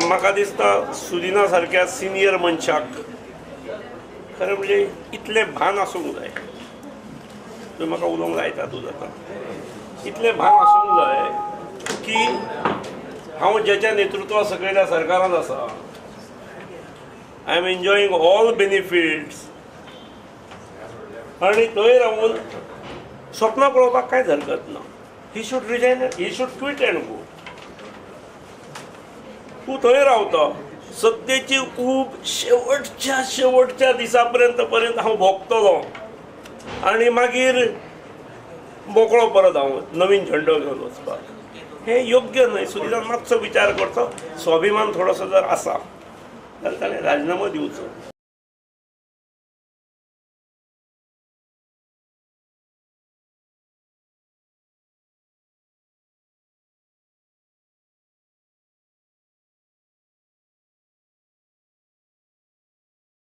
म्हाका दिसता सुदिना सारक्या सिनियर मनशाक खरें म्हणजे इतलें भान आसूंक जाय. तुवें म्हाका उलोवंक लायता तूं जाता, इतलें भान आसूंक जाय की हांव ज्याच्या नेतृत्वा सकयल्या सरकारांत आसा, I am enjoying all benefits, आनी थंय रावून स्वप्नां पळोवपाक कांयच हरकत ना. He should resign, he should quit and go. तूं थंय रावता, सत्तेची ऊब शेवटच्या शेवटच्या दिसा पर्यंत पर्यंत हांव भोगतलो आनी मागीर मोकळो परत हांव नवीन झेंडो घेवन वचपाक, हें योग्य न्हय. सुदिनान मातसो विचार करचो. स्वाभिमान थोडोसो जर आसा जाल्यार ताणें राजिनामो दिवचो.